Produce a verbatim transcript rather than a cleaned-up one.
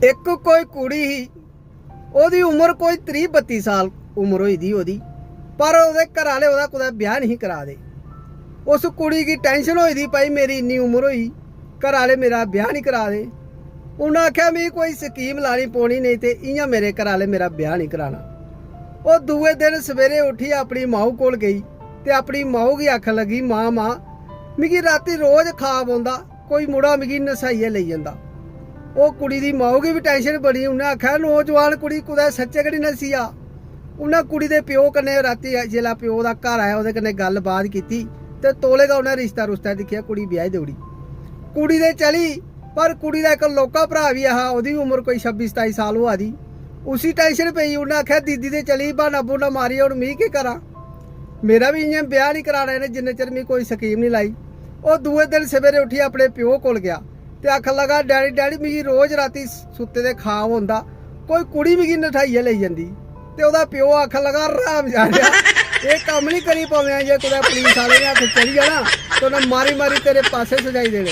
इक कोई कुड़ी ही, ओह्दी उम्र कोई त्रीह् बत्ती साल उम्र होई दी ओह्दी, पर ओह्दे घरै आह्ले ओह्दा कुतै ब्याह् नेईं करा दे। उस कुड़ी गी टैंशन होई दी, "भाई, मेरी इन्नी उम्र होई, घरै आह्ले मेरा ब्याह् नेईं करा दे।" उन्नै आखेआ, "मिगी कोई स्कीम लानी पौनी, नेईं ते इ'यां मेरे घरै आह्ले मेरा ब्याह् नेईं कराना।" ओह् दूए दिन सवेरे उट्ठी अपनी माऊ कोल गेई ते अपनी माऊ गी आखन लगी, "मां, मां, मिगी रातीं रोज खाब औंदा, कोई मुड़ा मिगी नसाइयै लेई जंदा।" ओह् कुड़ी दी माऊ गी बी टैंशन बनी, उन्नै आखेआ, "नौजवान कुड़ी कुतै सच्चें गै निं नस्सी जा।" उन्नै कुड़ी दे प्यो कन्नै रातीं जिसलै प्यो दा घर आया, ओह्दे कन्नै गल्ल बात कीती ते तौले गै उन्नै रिश्ता रुश्ता दिक्खेआ, कुड़ी ब्याही देई ओड़ी। कुड़ी ते चली, पर कुड़ी दा इक लौह्का भ्राऽ बी ऐ हा, ओह्दी बी उम्र कोई छब्बी सताई साल होआ दी। उसी टैंशन पेई, उन्नै आखेआ, "दीदी ते चली, ब्हाना ब्हूना मारियै हून मिगी केह् करां? मेरा बी इ'यां ब्याह् निं कराना इ'नें, जिन्ने चिर मिगी कोई स्कीम निं लाई।" ओह् दूए दिन सवेरे उट्ठियै अपने प्यो कोल गेआ ते आखन लगा, "डैडी, डैडी, मिगी रोज रातीं सुत्ते दे खाब औंदा, कोई कुड़ी मिगी नठाइयै लेई जंदी।" ते ओह्दा प्यो आखन लगा, "हराम जादेआ, एह् कम्म निं करी पावेआं, जे कुतै पुलिस आह्लें दे हत्थ चली जाना ते उ'नें मारी मारी तेरे पास्से सजाई देने।"